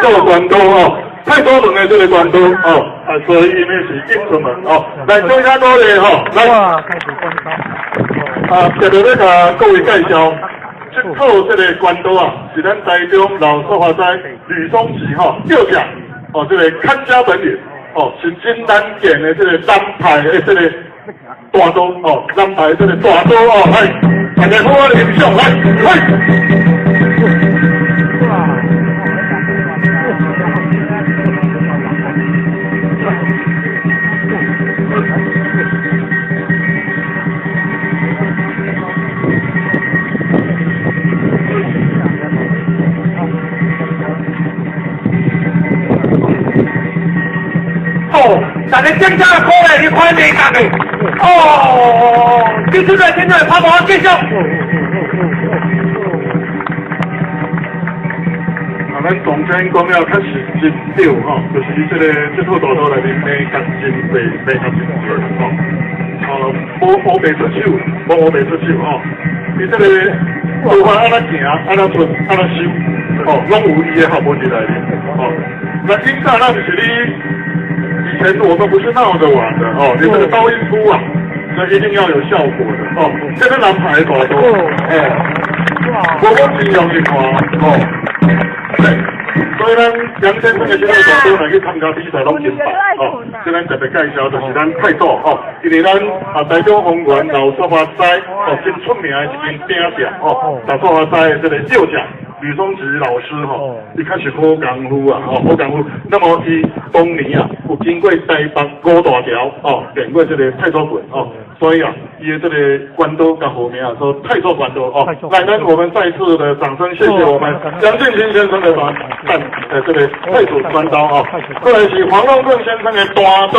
做關刀哦，太祖門的這個關刀哦，啊，所以呢是應春門哦，來，掌聲鼓勵吼，來，啊，接著欲共各位介紹，這套這个關刀啊，是咱台中老雪花師呂松吉吼，叫匠哦，這个看家本領哦，是真難見的這个南派的這个大刀哦，南派這个大刀哦，來，大家好好欣賞，來，來。哦，大家掌聲鼓勵，你看袂共的。哦，停出來，停出來，拍無繼續。啊，咱總監講了確實真對吼，就是這个這套大刀內面眉角真濟，眉角真濟吼。哦，無烏白出手，無烏白出手吼。伊這个刀法按怎行，按怎出，按怎收，哦，攏有伊的學問佇內面。哦，那應該那就是你以前我們不是鬧着玩的哦，你這個刀一出啊，那一定要有效果的哦。這个南派大刀，哦，我講真容易看哦。對，所以咱楊先生的這个大刀來去參加比賽，攏真敗哦。這咱特別介紹就是咱泰祖哦，因為咱啊台中豐原老雪花師哦，真出名的一間餅店哦，老雪花師的這个藥匠呂松吉老師吼，伊確實好功夫啊，吼好功夫。那麼伊當年啊，有經過台北五大橋哦，練過這个太祖拳哦，所以啊，伊的這个關刀較好名啊，說太祖關刀哦。來，咱我們再次的掌聲，謝謝我們楊建新先生的短，這个太祖關刀哦。過來是黃龍正先生的大刀。